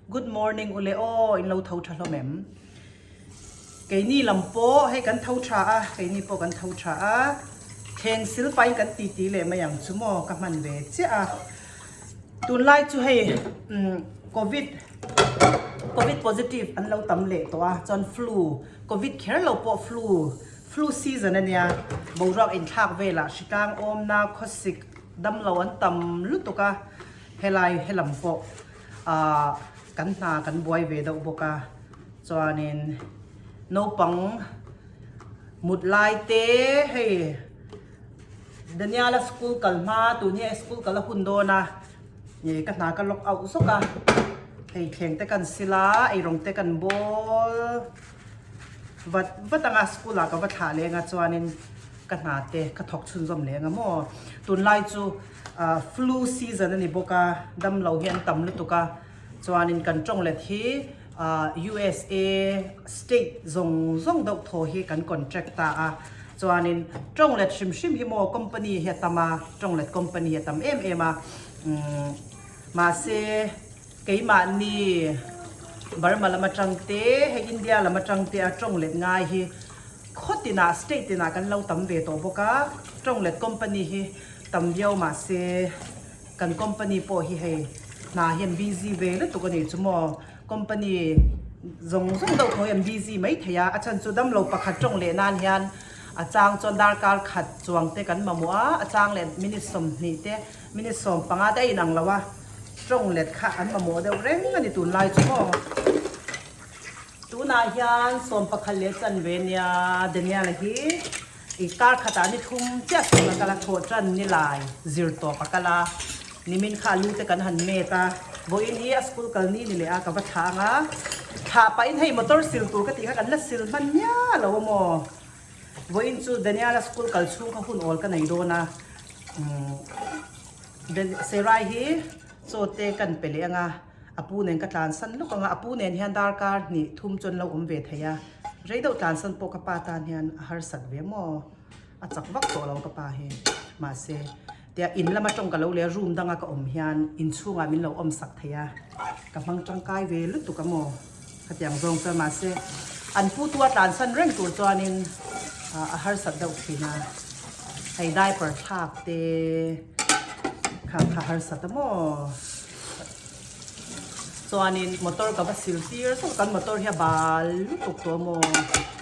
Good morning ule aw in lo tho tha hlawm em? Keini lam pawh hei kan tho tha a, keini pawh kan tho tha a, thleng sil pahin kan titi leh mai ang chu maw ka hman ve chiah a. Tunlai chu hei Covid Covid positive an lo tam leh tawh a, chuan flu Covid kher lo pawh flu flu season a nia, boruak inthlak velah hritlang awmna khawsik damlo an tam lutuk a, helai helam pawh ahh kan hna kan buai ve deuh bawk a chuanin naupang mut lai te hei Daniel-a school kal hma tun hi school kal a hun dawn a ih ka hna ka lock out zawk a hei thleng te kan sil a eirawng te kan bawl vat vat anga school ah ka va thlah leng a chuanin ka hna te ka thawk chhunzawm leng a maw tunlai chu. Ah flu season a ni bawk a, damlo hi an tam lutuk a, chuanin kan tawng let hi ah USA state zawng zawng deuh thaw hi kan contract ta a, chuanin tawng let hrim hrim hi maw company hi a tam a, tawng let company hi a tam em em a, umm mahse keimahni Burma lam atang te hei India lam atang te a tawng let ngai hi khaw tinah state tinah kan lo tam ve tawh bawk a, tawng let company hi. Tam viau mahse kan company pawh hi hei hna hian busy ve lutuk a ni chu maw company zawng zawng deuh tho hi an busy mai thei a a chhan chu damlo pakhat tawng leh nan hian a chang chuan darkar khat chuang te kan mamawh a a chang leh minute 20 te minute 15 te a inang lo a tawng let kha an mamawh deuh reng a ni tunlai chu maw. Tunah hian 11 leh chanve nia Daniel-a hi I kar khatah ni thum chiah chhung a kal a, thawh tan ni lai zir tawp a kal a, nimin kha a lu te kan han met a, vawiin hi a school kal ni ni leh a ka va thlah ang a, thlah pahin hei motor sil tur ka tih kha kan la sil hman miah lo a maw, vawiin chu Daniel-a school kal chhung kha hun awl ka nei dawn a, umm Serai hi chaw te kan pe leh ang a. A pu nen ka tlansan lawk ang a, a pu nen hian darkar hnih thum chuan lo awm ve thei a, rei deuh tlansan pawh ka pa tan hian a harsat ve maw, a chak vak tawh lo ka pa hi, mahse tia in lama tawng ka lo leh a room danga ka awm hian inchhungah min lo awm sak thei a, ka hmang tangkai ve lutuk a maw khatiang zawng chuan mahse an pu tu a tlansan reng tur chuanin a harsat deuh thin a, hei diaper thlak te kha kha harsat a maw. Chuanin motor ka va sil tir zawk kan motor hi a bal lutuk tawh maw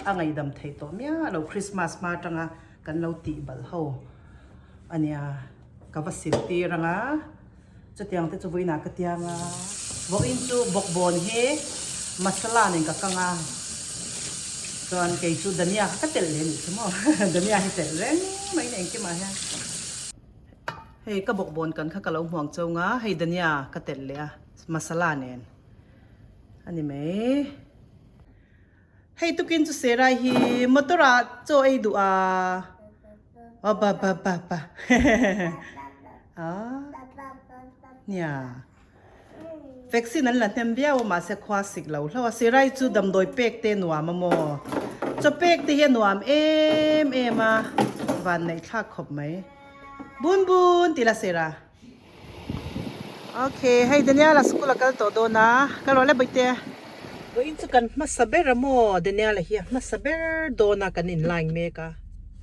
a ngaihdam theih tawh miah lo Christmas hma atanga kan lo tih balh ho ania ka va sil tir anga chutiang te chu vawiinah ka tiang a vawiin chu bawkbawn hi masala nen ka kang a chuan kei chu dania kha ka telh leh anih chu maw dania hi telh reng mai na engkimah hian. Hei ka bawkbawn kan kha ka lo hmuang chauh a, hei dania ka telh leh a masala nen a ni mai. Hei tukin chu Serai hi motor ah chaw ei duh a aw ba ba ba ba a nia vaccine an la hnem viau a mahse khua sik lo hlauh a Serai chu damdawi pek te nuam a maw chaw pek te hi a nuam em em a van neih thlak khawp mai. Bun bun tih la sir a. Ok hei Daniel-a school a kal tawh dawn a kal rawh le bawihte. Vawiin chu kan hmasa ber a maw Daniel-a hi a hmasa ber dawn a kan in line mek a.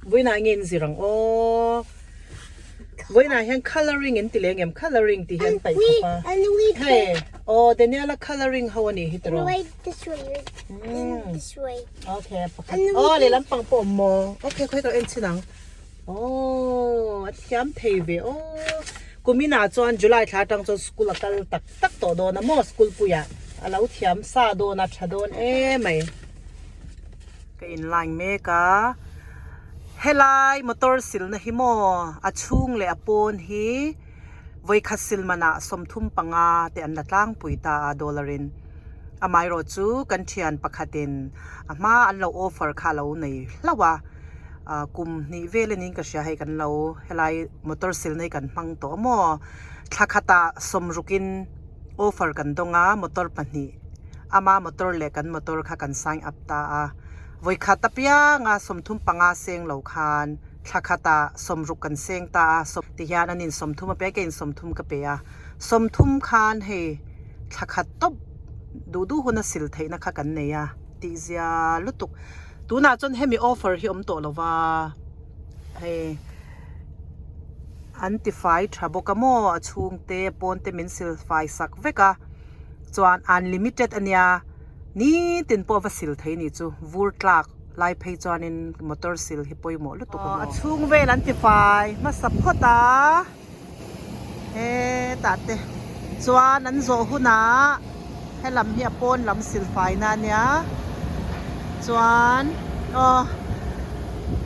Vawiinah nge in zir ang aw. Vawiinah hian colouring in ti leh ang em colouring tih hi an paih khawp a. Hei aw Daniel-a colouring ho a nih hi tiraw. Ok pakhat aw lehlam pang pawh awm maw ok khawi ka en chhin ang. Aww a thiam thei ve aw. Kumin ah chuan July thla atang chuan school a kal tak tak tawh dawn a maw school puiah a lo thiam sa dawn a tha dawn em mai. Ka in line mek a helai motor silna hi maw a chhung leh a pawn hi vawikhat sil manah 35 te an la tlangpui ta a dollar in amaherawh chu kan thian pakhatin a hma an lo offer kha a lo nei hlauh a. ah kum hnih vel anin ka hria hei kan lo helai motor sil na hi kan hmang tawh maw thla khatah sawmrukin offer kan dawng a motor pahnih ama motor leh kan motor kha kan sign up ta a vawikhat apianga 35 seng lo khan thla khatah sawmruk kan seng ta a tihian an in 30 a pe a keiin 30 ka pe a 30 khan hei thla khat tawp. Duh duh huna sil theihna kha kan nei a tih zia lutuk. Tunah chuan hemi offer hi awm tawh lo va, hei an tifai tha bawk a maw a chhungte pawn te min sil fai sak vek a chuan unlimited a nia nitin pawh va sil thei ni chu vur tlak lai phei chuanin motor sil hi pawimawh lutuk a maw. A chhung vel an tifai hmasa phawt a. Hetah te chuan an zawh hunah helam hi a pawn lam silfai na ania chuan aw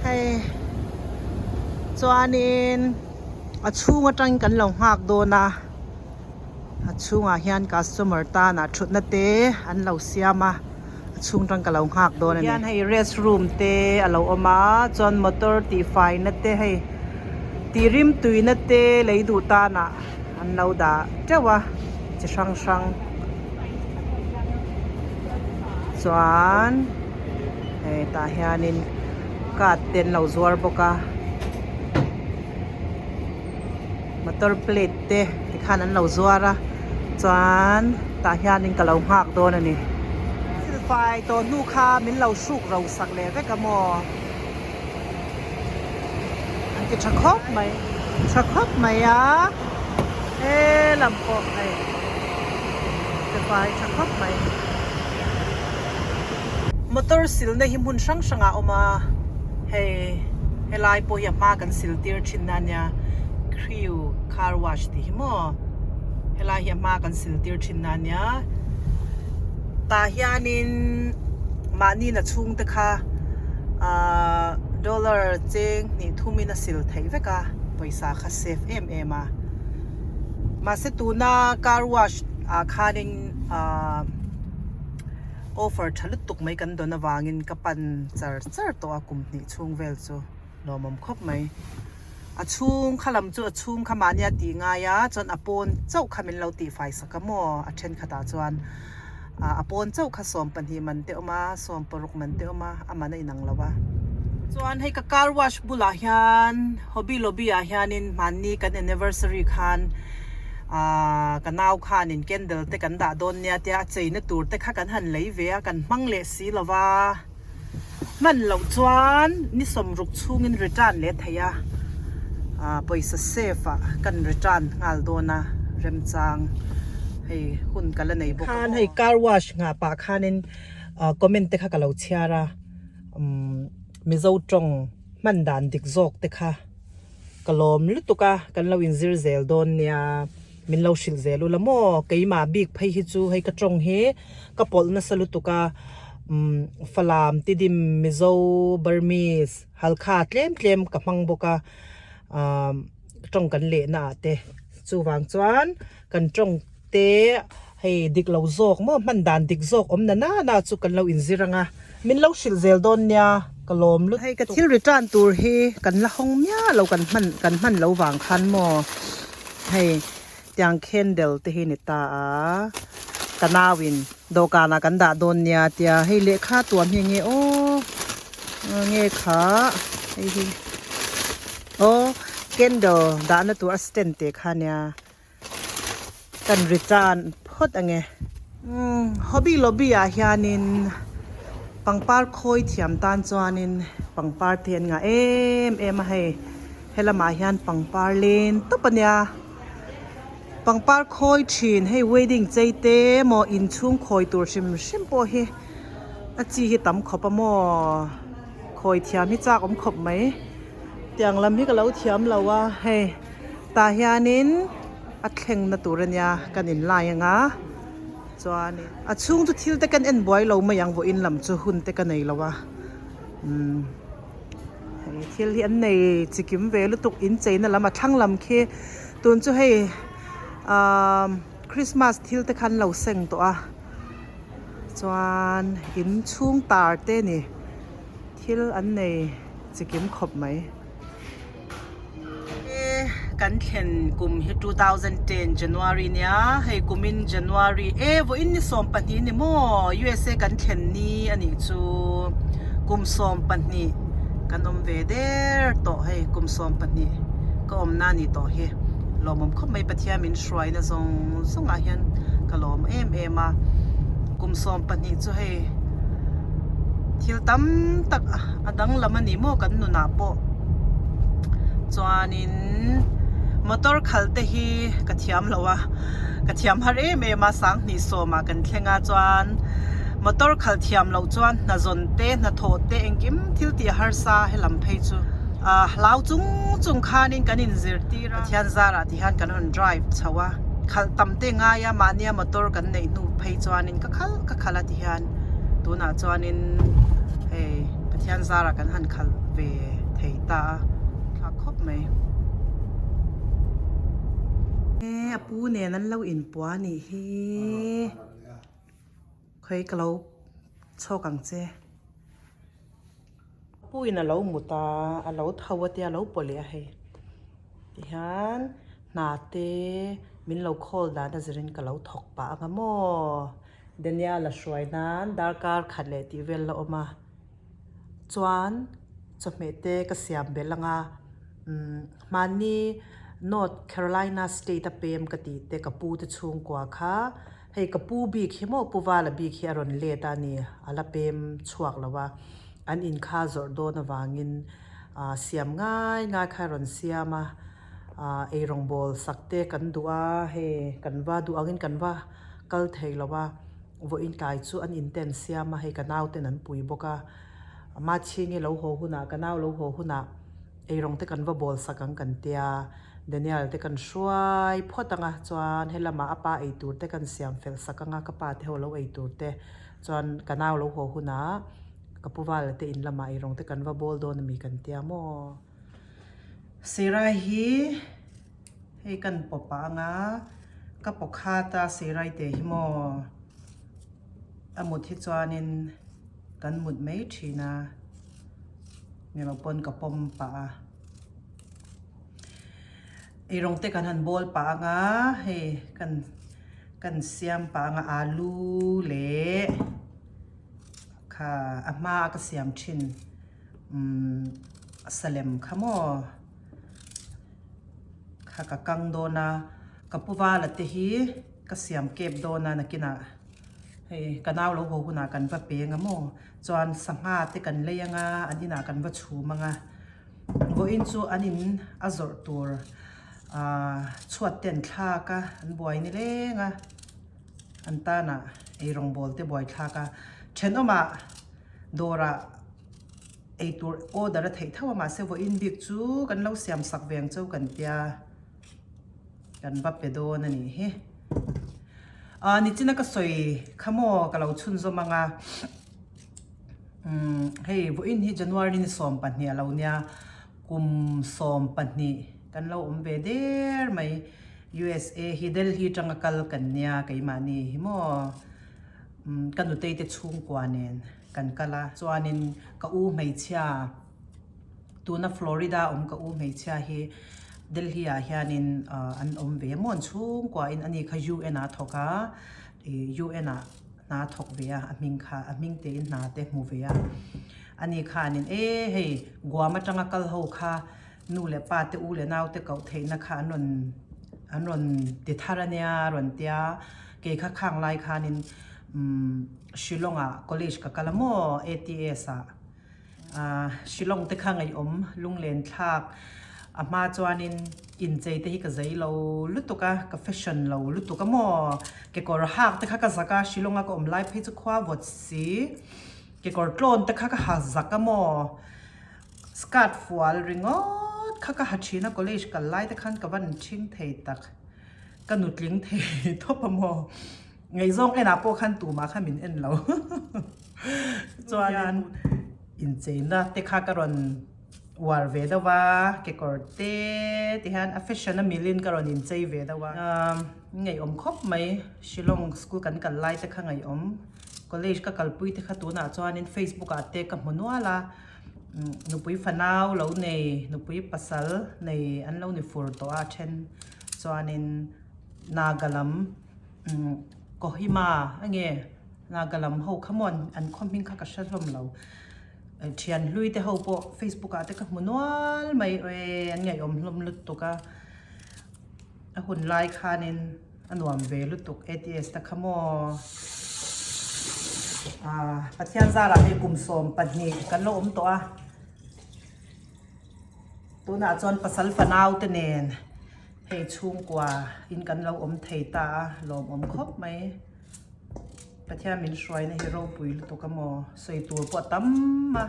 hei chuanin a chhung atangin kan lo nghak dawn a a chhungah hian customer tana thutna te an lo siam a a chhung atang ka lo nghak dawn a ni. Hian hei rest room te a lo awm a chuan motor tihfai na te hei tih rim tui na te lei duh tan ah an lo dah teuh a chi hrang hrang chuan hei tah hianin card te an lo zuar bawk a motor plate te tikhan an lo zuar a chuan tah hianin ka lo nghak dawn a ni. Silfai tawh hnu kha min lo hruk ro sak leh vek a maw? An ti tha khawp mai tha khawp mai a he lam pawh hei tifai tha khawp mai. Motor silna hi hmun hrang hrangah a awm a hei helai pawh hi a hma kan sil tir thin na ania crew car wash tih hi maw helai hi a hma kan sil tir thin na ania tah hianin mahni na chhungte kha ahh dollar cheng hnih thumin a sil theih vek a pawisa kha safe em em a mahse tuna car wash ah khanin ahh. Offer tha lutuk mai kan dawn avangin ka pan char char tawh a kum hnih chhung vel chu lawmawm khawp mai. A chhung kha lam chu a chhung kha mahnia tih ngai a chuan a pawn chauh kha min lo tihfai sak a maw a thenkhatah chuan a pawn chauh kha 12 man te awm a 16 man te awm a a man a inang lo a. Chuan hei ka car wash bulah hian Hobby Lobby ah hianin hmanni kan anniversary khan Aaa ka nau khanin candle te kan dah dawn nia tia a cheina tur te kha kan han lei ve a, kan hmang leh si lo va, hman loh chuan ni sawmruk chhungin return leh thei a, aaa pawisa safe ah kan return nghal dawn a remchang hei hun ka la nei bawk a maw. Khan hei car wash nghah pah khanin comment te kha ka lo chhiar a, umm Mizo tawng hman dan dik zawk te kha. Ka lawm lutuk a, kan lo inzir zel dawn nia, min lo hrilh zel ula maw? Keimah bik phei hi chu hei ka tawng hi ka pawlh nasa lutuk a, umm Falam, Tidim, Mizo, Burmese, Halkha tlem tlem ka hmang bawk a, umm tawng kan lehna ah te chuvang chuan kan tawng te hei dik lo zawk maw hman dan dik zawk awm na nana chu kan lo inzir ang a min lo hrilh zel dawn nia ka lawm lutuk. Hei ka thil return tur hi kan la hawng miah lo kan hman kan hman lo vang khan maw hei tiang candle te hi ni ta a ka nau in dawhkan ah kan dah dawn nia tia hei lehkha tuam hi enge aw nge kha hei hi aw candle dahna tur a stand te kha nia. Kan return phawt ange. Umm Hobby Lobby ah hianin pangpar khawi thiam tan chuanin pangpar te an ngah em em a hei helamah hian pangpar len tawp ania pangpar khawi thin hei wedding chei te emaw inchhung khawi tur hrim hrim pawh hi a chi hi tam khawp a maw khawi thiam hi chak awm khawp mai tiang lam hi ka lo thiam lo a hei. Tah hianin a thlengna tur ania kan in lai anga chuanin a chhung chu thil te kan en buai lo mai ang vawiin lam chu hun te ka nei lo a umm hei thil hi an nei chikim ve lutuk in cheina lam a thlang lam khi tun chu hei ahh christmas thil te kha an lo seng tawh a chuan in chhung tar te ni thil an nei chikim khawp mai. Kan thlen kum hi 2010 January nia hei kumin January e vawiin ni 12 ni maw USA kan thlen ni a nih chu kum 12 kan awm ve der tawh hei kum 12 ka awmna a ni tawh hi lawmawm khawp mai Pathian min hruaina zawng zawngah hian ka lawm em em a. Kum 12 chu hei thil tam tak a danglam a ni maw kan nunah pawh chuanin motor khalh te hi ka thiam lo a ka thiam har em em a sanghnih sawmah kan thleng a chuan motor khalh thiam loh chuan hna zawn te hnathawh te engkim thil tih a harsa helam phei chu ah hlau chung chung khanin kan inzirtir a Pathian zarah ti hian kan rawn drive chho a khalh tam te ngai a mahnia motor kan neih hnu phei chuanin ka khalh ka khalh a ti hian tunah chuanin hei Pathian zarah kan han khalh ve thei ta a thlak khawp mai. E a pu nen an lo inpua a nih hi khawi ka lo chhawk ang che. Pu in a lo mut a, a lo tho a tia a lo paw leh a hei. Tihian hna te min lo call dan a zirin ka lo thawk pah ang a maw. Daniel a hruai nan darkar khat leh tih vel la awm a. Chuan chawhmeh te ka siam belh ang a, umm hmanni North Carolina state a pem ka tih te ka pu te chhungkua kha. Hei ka pu bik hi maw Pu Vala bik hi a rawn let a ni, a la pem chhuak lo a, an in kha zawrh dawn avangin ah siam ngai ngai kha a rawn siam a, ah eirawngbawl sak te kan duh a, hei kan va duh angin kan va kal thei lo a, vawiin tlai chu an in te an siam a, hei ka nau ten an pui bawk a, Machhingi lo haw hunah ka nau lo haw hunah eirawng te kan va bawl sak ang kan tia. Daniel te kan hruai phawt ang a, chuan helamah a pa ei tur te kan siam fel sak ang a, ka pa te ho lo ei tur te, chuan ka nau lo haw hunah ka pu vala te in lamah eirawng te kan va bawl dawn ami kan tia maw. Sirai hi hei kan paw pah ang a, ka paw khat a sirai te hi maw a mut hi chuanin kan mut mai thin a, ni lo pawn ka pawm pah a. Eirawng te kan han bawl pah ang a, hei kan kan siam pah ang a alu leh kha a hma a ka siam thin umm salem kha maw kha ka kang dawn a ka pu vala te hi ka siam kep dawn a nakinah hei ka nau lo haw hunah kan va peng a maw chuan sangha te kan lei ang a an inah kan va chhum ang a. Vawiin chu an in a zawrh tur ahh chhuat te an thlak a an buai ni leng a an tanah eirawng bawl te buai thlak a thenawmah dawrah eitur order a theih tho a mahse vawiin bik chu kan lo siam sak ve ang cheu kan tia kan va pe dawn a nih hi ahh nichina ka sawi kha maw ka lo chhunzawm ang a. Umm hei vawiin hi January ni 12 a lo nia kum 12 kan lo awm ve der mai USA hi Delhi atanga kal kan nia keimahni hi maw umm ka nutei te chhungkua nen kan kal a chuanin ka u hmeichhia tuna Florida awm ka u hmeichhia hi Delhi ah hianin ah an awm ve maw an chhungkua in ani kha UN ah a thawk a ih UN ah. hna thawk ve a, a hming kha a hming te in hna te hmu ve a, ani khanin e hei Guam atanga kal ho kha nu leh pa te u leh nau te koh theihna kha an rawn an rawn ti thar ania a rawn tia kei kha khang lai khanin umm Shillong ah college ka kal a maw ATS ah. Ahh Shillong te kha ngaihawm lunglen thlak a hma chuanin inchei te hi ka zei lo lutuk a ka fashion lo lutuk a maw kekawr hak te kha ka zak a Shillong a ka awm lai phei chu khua vawt si kekawr tlawn te kha ka ha zak a maw skirt fual ringawt kha ka ha thin a college kal lai te khan ka van thing thei tak ka nutling thei tawp a maw ngaihzawng enah pawh khan tumah kha min en lo. Chuan incheina te kha ka rawn uar ve deuh a, kekawr te ti hian a fashion a milin ka rawn inchei ve deuh a. Ngaihawm khawp mai, Shillong school kan kal lai te kha ngaihawm, college ka kalpui te kha tunah chuanin Facebook ah te ka hmu nual a, nupui fanau lo nei, nupui pasal nei an lo ni fur tawh a then chuanin Naga lam Kohima a nge. Naga lam ho kha maw an khaw hming kha ka hre hlawm lo. Thian hlui te ho pawh Facebook ah te ka hmu nual mai e an ngaihawm hlawm lutuk a. A hun lai khanin a nuam ve lutuk ATS te kha maw. Pathian zarah hei kum 12 kan lo awm tawh a. Tunah chuan pasal fanau te nen hei chhungkua in kan lo awm thei ta a, lawmawm khawp mai. Pathian min hruaina hi ropui lutuk a maw? Sawi tur pawh a tam a.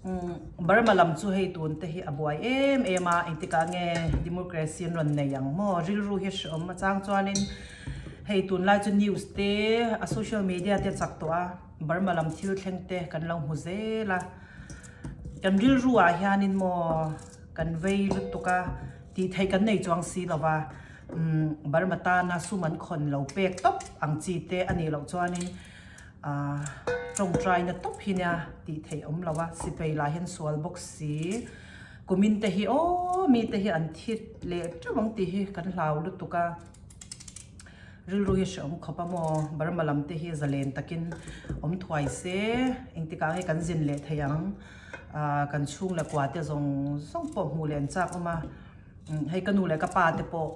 Umm Burma lam chu hei tun te hi a buai em em a, engtikah nge democracy an rawn nei ang maw? Rilru hi hreawm a chang chuanin hei tunlai chu news te a social media te a chak tawh a, Burma lam thil thleng te kan lo hmu zel a. Kan rilru ah hianin maw kan vei lutuk a, tih theih kan nei chuang si lo va, umm Burma tana sum an khawn lo pek tawp ang chi te a nih loh chuanin Ahh tawngtaina tawp hi nia tih theih awm lo a, sipai lah hian sual bawk si, kumin te hi aw mi te hi an thi leh teuh ang tih hi kan hlau lutuk a, rilru hi hreawm khawp a maw, Burma lam te hi zalen takin awm thuai se, engtikah nge kan zin leh thei ang, ahh kan chhung leh kua te zawng zawng pawh hmuh leh an chak awm a. Hei ka nu leh ka pa te pawh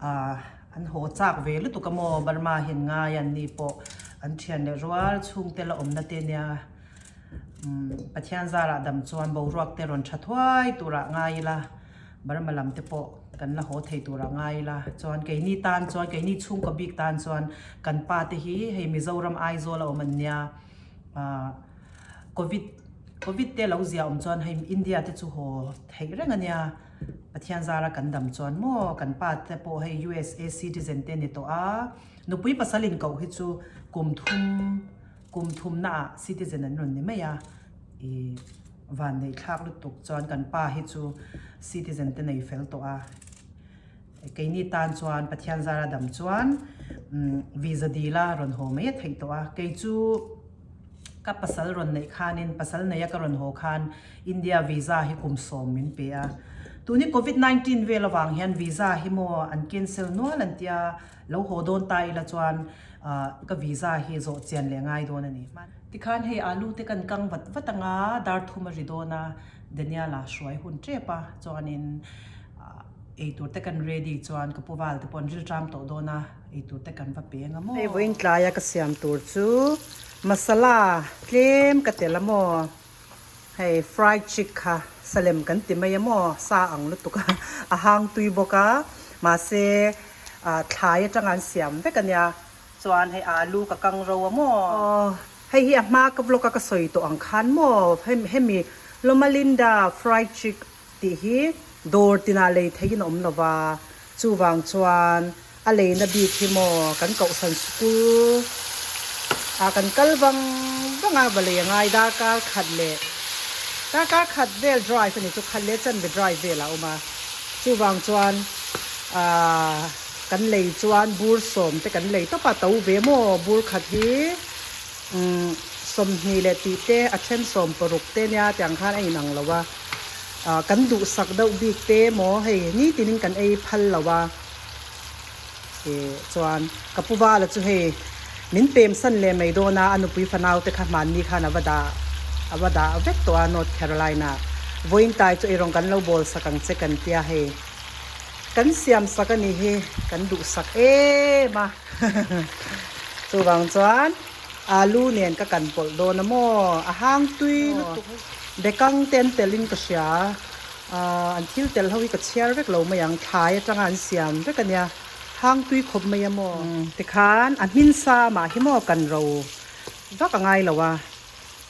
ah an haw chak ve lutuk a maw Burma hian ngai an ni pawh an thian leh rual chhungte la awmna te nia umm Pathian zarah dam chuan boruak te rawn tha thuai turah ngai ila Burma lam te pawh kan la haw thei turah ngai ila chuan keini tan chuan keini chhungkaw bik tan chuan kan pa te hi hei Mizoram Aizawl a awm an nia ah Covid Covid te lo zia awm chuan hei India te chu haw theih reng a nia. Pathian zara kan dam chuan maw kan pa te pawh hei USA citizen te ni tawh a, nupui pasal in koh hi chu kum thum kum thum na ah citizen an rawn ni mai a, ih van neih thlak lutuk chuan kan pa hi chu citizen te nei fel tawh a, keini tan chuan Pathian zara dam chuan visa dil a rawn haw mai a theih tawh a, kei chu. Ka pasal rawn neih khanin, pasal neia ka rawn haw khan India visa hi kum sawm min pe a. Tuni Covid 19 vel avang hian visa hi maw an cancel nual an tia, lo haw dawn ta ila chuan ka visa hi zawh chian leh ngai dawn a ni. Tikhan hei alu te kan kang vat vat anga dar thum a ri dawn a, Daniela hruai hun tep a, chuanin eitur te kan ready chuan ka pu val te pawh an rilṭam tawh dawn a. Eitur te kan va peng a maw? Hei vawiin tlaia ka siam tur chu masala tlem ka tel a maw? Hei fried chick kha salem kan ti mai a maw? Sa ang lutuk a, a hang tui bawk a, mahse thlai atanga an siam vek a nia. Chuan hei alu ka kang ro a maw? Aw hei hi a hma ka vlog a ka sawi tawh ang khan maw? Hemi Loma Linda fried chick tih hi dawr tinah lei theihin a awm lo va, chuvang chuan a leina bik hi maw kan kohhran school ah kan kal vang vang a, va lei a ngai darkar khat leh darkar khat vel drive a ni chu khat leh chanve drive vel ah a awm a, chuvang chuan ahh kan lei chuan bur sawm te kan lei tawp a, to ve maw bur khat hi umm 20 leh tih te a then 16 te nia tiang khan a inang lo a. Ah kan duhsak deuh bik te maw hei nitinin kan ei phal lo a eh chuan ka pu vala chu hei min pem san leh mai dawn a a nupui fanau te kha hmanni khan a va dah a va dah vek tawh a North Carolina vawiin tai chu eirawng kan lo bawl sak ang che kan tia hei kan siam sak a nih hi kan duhsak em a chuvang chuan. Alu nen ka kan pawlh dawn a maw? A hang tui lutuk. Bekang te an tel in ka hria. Ahh an thil tel ho hi ka chhiar vek lo mai ang. Thlai atanga an siam vek a nia. Hang tui khawp mai a maw? Tikhan a hmin sa mah hi maw kan ro vak a ngai lo a.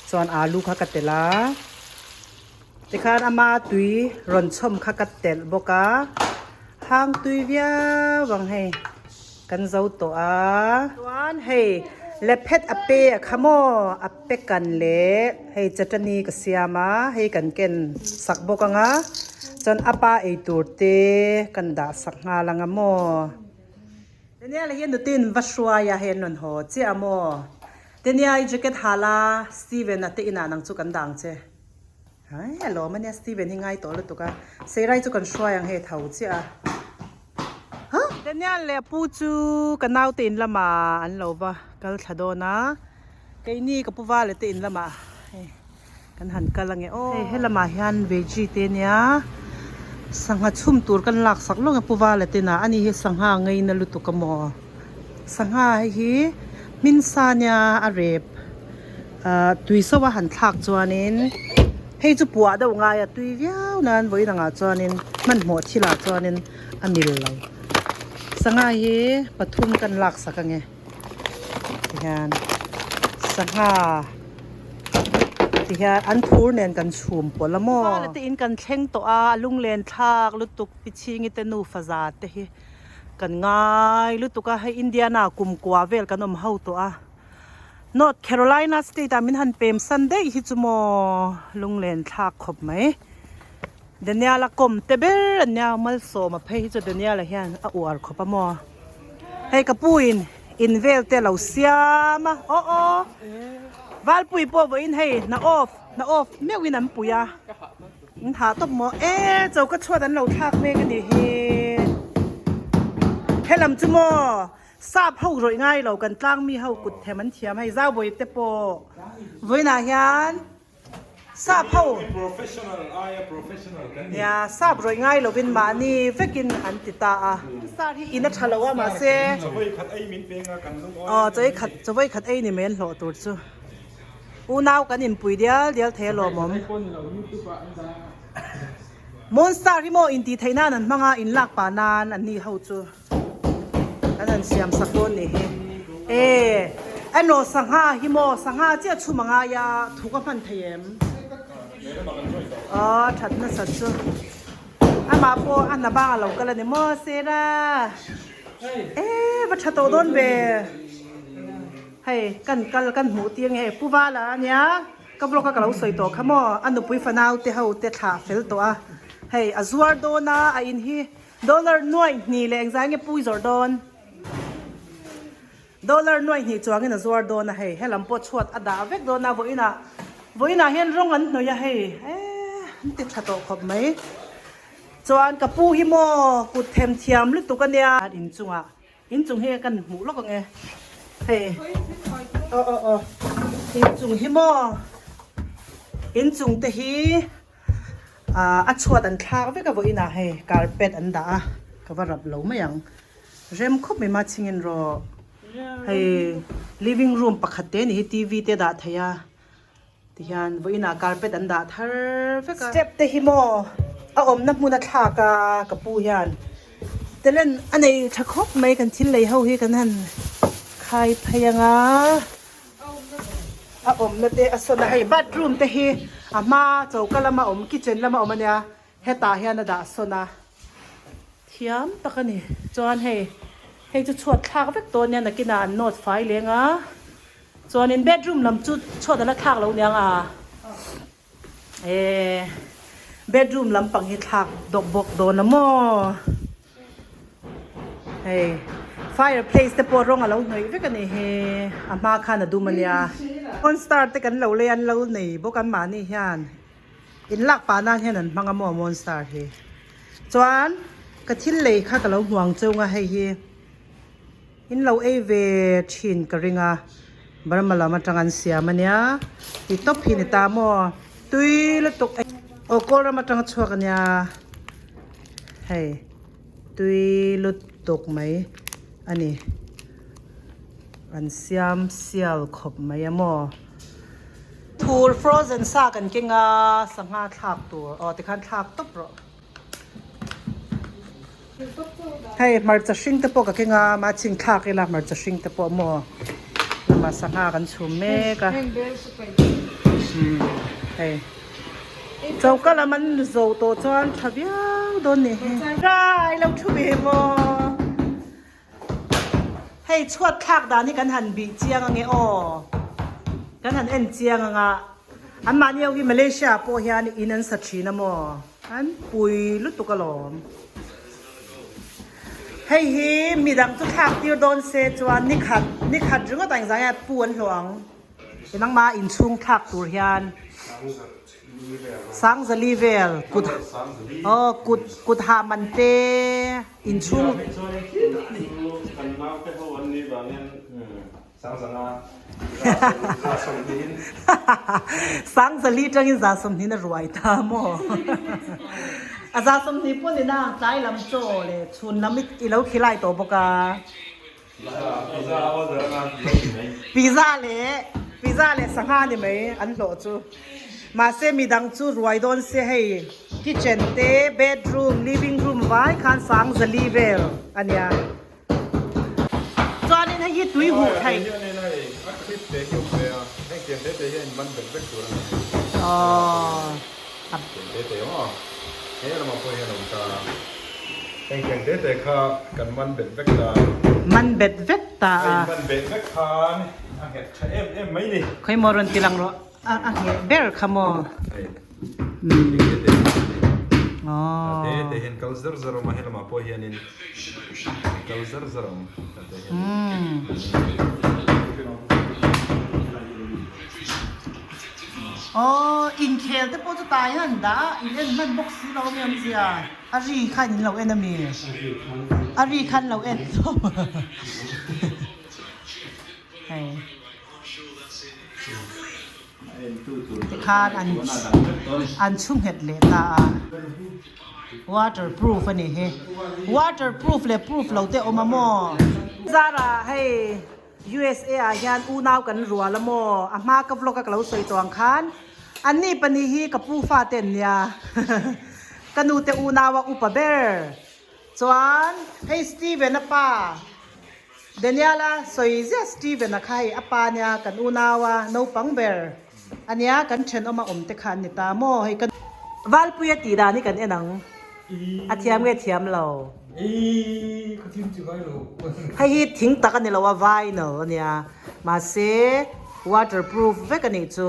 Chuan alu kha ka tel a. Tikhan ama tui rawn chhawm kha ka telh bawk a. Hang tui viau ang hei. Kan zo tawh a. Chuan hei lephet a pe a kha maw a pe kan leh hei chutney ka siam a hei kan ken sak bawk ang a chuan a pa ei tur te kan dah sak nghal ang a maw. Daniel hi nutin va hruai a hei an rawn haw chiah a maw Daniel i jacket ha la Steven a te inah nang chu kan dah ang che hai a lawm a nia Steven hi ngai tawh lutuk a Seirai chu kan hruai ang hei tho chiah a. Daniel leh a pu chu ka naute in lamah an lo va kal thla dawn a, keini ka pu val te in lamah hei kan han kal ange aw. Hei helamah hian veggie te ania sangha chhum tur kan lak sak lawng a pu val te inah ani hi sangha ngaina lutuk a maw sangha hei hi hmin sa ania a rep. Ahh tui so a han thlak chuanin hei chu puah deuh ngai a tui viau nan vawiin angah chuanin hmanhmawh thilah chuanin a mil lo. Sangha hi pathum kan laksak ange tihian sangha tihian an thur nen kan chhum pawlh a maw. Vala te in kan thleng tawh a a lunglen thlak lutuk pichhingi te nufa za te hi kan ngai lutuk a hei Indiana kumkua vel kan awm ho tawh a. North Carolina state ah min han pem san daih hi chu maw lunglen thlak khawp mai. Daniel a kawm te ber an nia malsawm a phei hi chu Daniel a hian a uar khawp a maw. Hei ka pu in in vel te a lo siam a aw aw Valpui pawh vawiin hei hna off hna off meuh in an pui a an hah tawp maw e choka chhuat an lo thlak mek a nih hi helam chu maw. Sap ho rawih ngai lo kan tlang mi ho kut them an thiam hei zau bawi te pawh vawiinah hian sap ho nia sap rawih ngai lovin mahni vekin an ti ta a star hi in a tha lo a mahse aw chawi khat chawi khat ei ni mai an hlawh tur chu unau kan inpui dial dial thei alawmawm. Monster hi maw intih theih nan an hmang a inlak pah nan an ni ho chu. Kan han siam sak dawn nih hi. E emaw sangha hi maw sangha chiah chhum a ngai a thuk a hman thei em? Aw that nasat chu amah pawh a hna bang a lo kal a ni maw Sarah? E va tha tawh dawn ve. Hei kan kal kan hmuh tir nge Pu Vala a nia. Ka vlog a ka lo sawi tawh kha maw a nupui fanau te ho te thlah fel tawh a hei a zuar dawn a a in hi Dollar nuaih hnih leh engzai nge pui zawrh dawn? Dollar nuaih hnih chuangin a zuar dawn a hei, helam pawh chhuat a dah vek dawn a, vawiinah vawiinah hian rawng an hnawih a hei, eee an ti tha tawh khawp mai. Chuan ka pu hi maw kut them thiam lutuk a nia. Inchungah Inchung hi kan hmuh lawk ang e. Hei. Aw aw aw. Inchung hi maw? Inchung te hi ah a chhuat an thlak vek a vawiinah hei carpet an dah a ka va rap lo mai ang. Rem khawp mai ma chhingin rawh. Hei living room pakhat te ni hi T V te dah thei a. Tihian vawiinah carpet an dah thar vek a. Step te hi maw a awmna hmun a thlak a ka pu hian talent a nei tha khawp mai kan thil lei ho hi kan han khai phei ang a. A awmna te a sawn a hei bathroom te hi a hma choka lama awm kitchen lama awm a nia hetah hian a dah sawn a thiam tak a ni chuan hei hei chu chhuat thlak vek dawn nia nakinah an nawt fai leng a. Chuanin bedroom lam chu chhuat a la thlak lo niang a, eh bedroom lampang hi thlak dawk bawk dawn a maw, hei fireplace te pawh rawng a lo hnawih vek a ni hi a hma khan a dum a nia. Monster te kan lo lei an lo nei bawk an mahni hian in lak pah nan hian an hmang a maw monster hi chuan ka thil lei kha ka lo hmuang cheu ang a hei hi. In lo ei ve thin ka ring a, Burma lam atang an siam a nia, ti tawp hi ni ta maw, tui lutuk ei. Aw kawl ram atang a chhuak a nia, hei tui lutuk mai a ni, an siam sial khawp mai a maw. Thur frozen sa kan keng a, sangha thlak tur, aw tikhan thlak tawp rawh. Hei hmarcha hring te pawh ka keng a mah chhing thlak ila hmarcha hring te pawh maw lamah sangha kan chhum mek a hei choka lam an zo tawh chuan tha viau dawn ni hi rai lo thu ve maw hei chhuat thlak dan hi kan han bih chiang ange aw kan han en chiang anga anmahni ho hi Malaysia ah pawh hian in an sa thin a maw. An pui lutuk alawm. Hei hi midang chu thlak tir dawn se chuan ni khat ni khat ringawt ang zai a pu an hlawh ang. Ti nangmah inchhung thlak tur hian Sangzali vel kut aw kut kut hah man te inchhung Sangzali tangin za sawmhnih a ruai ta maw? A za sawmhnih pawh ni na tlai lam chaw leh chhun lam i lo khilai tawh bawk a. Pizza leh pizza. Pizza leh sangha ni mai an hlawh chu. Mahse midang chu ruai dawn se hei kitchen te bedroom living room vai khan sangzali vel a nia. Chuanin hei hi tui huh theih. Man bet vek ta a. Khawi maw rawn ti lang rawh a ngheh ber kha maw. Aww inkhel te pawh chu tai hian an dah a, in en hman bawk si lo ami awmzia a ri khan in lo en ami a ri khan lo en hei. Tikhan an an chhu nghet leh ta a, waterproof a ni hi, waterproof leh proof lo te a awm a maw? Zara hei USA ah hian unau kan rual a maw? A hma ka vlog a ka lo sawi tawh ang khan an ni pahnih hi ka pu fa te an nia ka nu te unau a upa ber chuan hei Steven a pa. Daniela sawi ziah Steven-a kha hei a pa nia kan unaua naupang ber a nia kan thenawma awm te kha an ni ta maw hei ka Valpuia tih dan hi kan en ang a thiam nge thiam lo hei hi thing tak a ni lo a vinyl a nia mahse waterproof vek a nih chu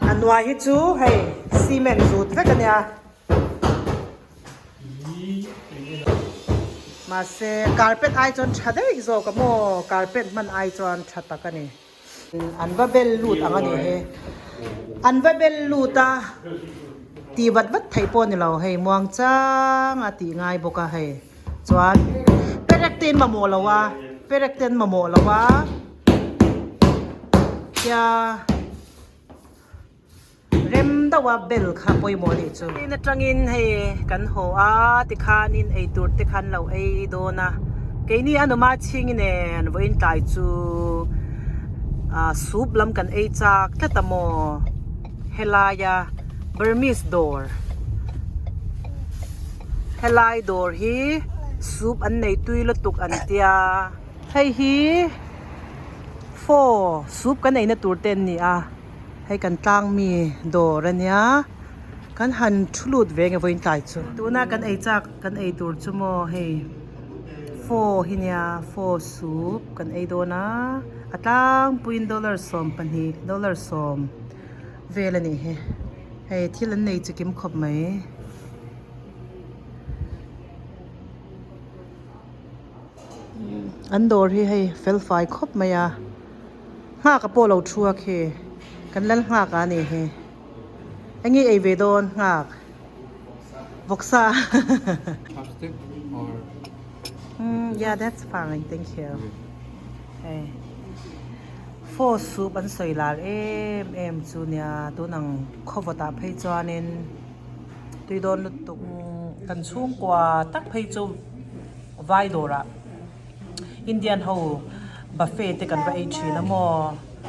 a hnuai hi chu hei cement zut vek a nia. Mahse carpet ai chuan tha daih zawk a maw carpet hman ai chuan tha tak a ni. An va bel lut ang a ni hi. An va bel lut a tih vat vat theih pawh a ni lo hei muang chang a tih ngai bawk a hei chuan perek te in mamawh lo a perek te an mamawh lo a kia. Rem deuh a bel kha pawimawh anih chu. Tin atangin hei kan haw a tikhanin eitur te khan lo ei dawn a keini a numa chhing nen vawiin tlai chu ah soup lam kan ei chak tlat a maw helaia Burmese dawr helai dawr hi soup an nei tui lutuk an tia hei hi pho soup kan eina tur te an ni a. Hei kan tlang mi dawr a nia kan han thu lut ve nge vawiin tlai chu. Tuna kan ei chak kan ei tur chu maw hei pho hi nia pho soup kan ei dawn a a tlangpuiin dollar 12 dollar 10 vel a nih hi hei thil an nei chikim khawp mai. An dawr hi hei fel fai khawp mai a. Nghak a pawh lo thu a khi kan lal nghak a ni hi eng nge ei ve dawn nghak vawksa Chopstick or mm yeah that's fine thank you hei pho soup an sawi lar em em chu nia tun ang khawvawt ah phei chuanin tui dawn lutuk kan chhungkua tak phei chu vai dawrah. Indian ho buffet te kan va ei thin a maw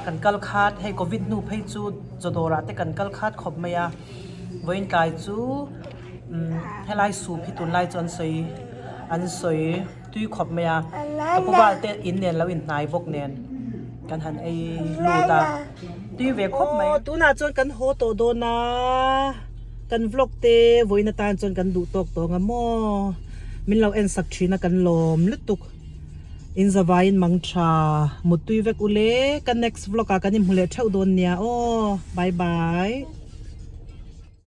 kan kal khat hei covid hnu phei chu chaw dawrah te kan kal khat khawp mai a vawiin tlai chu umm helai soup hi tunlai chu an sawi an sawi tui khawp mai a ka pu val te in nen lo inhnai bawk nen kan han ei lut a tui ve khawp mai. Tunah chuan kan haw tawh dawn a kan vlog te vawiin atan chuan kan duh tawk tawh ang a maw. Min lo en sak thin a kan lawm lutuk. In zavaiin mang tha muttui vek ule ka next vlog ah kan inhmu leh theuh dawn nia aw bye bye.